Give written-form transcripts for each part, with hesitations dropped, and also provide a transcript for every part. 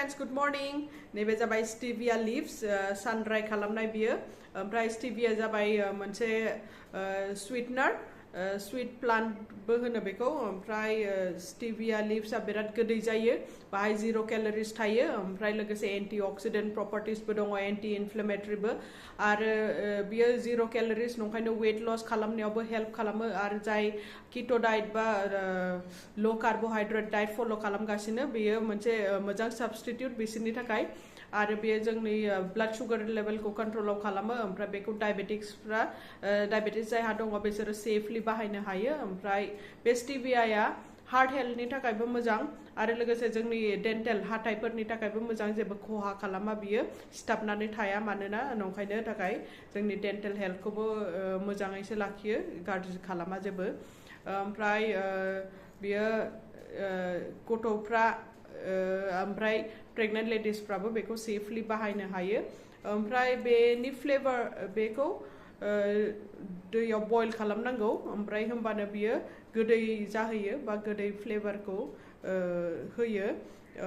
friends, good morning. नैबे जाबाय Stevia leaves sun dry खालामनाय बियो ओमफ्राय Stevia जाबाय मोनसे sweetener sweet plant बो होनो बेखौ ओमफ्राय Stevia leaves आ बिराद गोदै जायो बाहाय 0 calories थायो ओमफ्राय लोगोसे antioxidant properties बो दङ anti inflammatory बो आरो बियो 0 calories नंखायनो weight loss खालामनायावबो help खालामो आरो जाय keto diet बा low carbohydrate diet follow खालामगासिनो बेयो मोनसे मोजां substitute बिसोरनि थाखाय आरो बेयो जोंनि blood sugar level को control खालामो ओमफ्राय बेखौ diabetes जायहा दङ बिसोरो safely बाहायनो हायो ओमफ्राय बे Stevia या heart health नि थाखायबो मोजां आरो लोगोसे जोंनि dental हाथाइफोरनि थाखायबो मोजां जेबो खहा खालामा बियो सिथाबनानै थाया मानोना नंखायनो थाखाय जोंनि dental health खौबो मोजाङैसो लाखियो गाज्रि खालामा जेबो ओमफ्राय बियो गथ'फ्रा ओमफ्राय pregnant ladies फ्राबो बेखौ safely बाहायनो हायो ओमफ्राय बेनि flavor बेखौ दैयाव boil खालामनांगौ ओमफ्राय होमबानो बियो गोदै जाहैयो बा गोदै flavor खौ होयो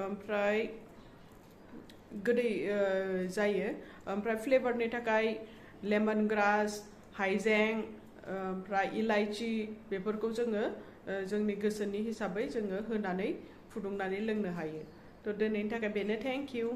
ओमफ्राय गोदै जायो ओमफ्राय flavor नि थाखाय lemon grass हाइजें ओमफ्राय इलायची बेफोरखौ जोङो जोंनि गोसोनि हिसाबै जोङो होनानै फुदुंनानै लोंनो हायो थ' दिनैनि थाखाय बेनो थेंक इउ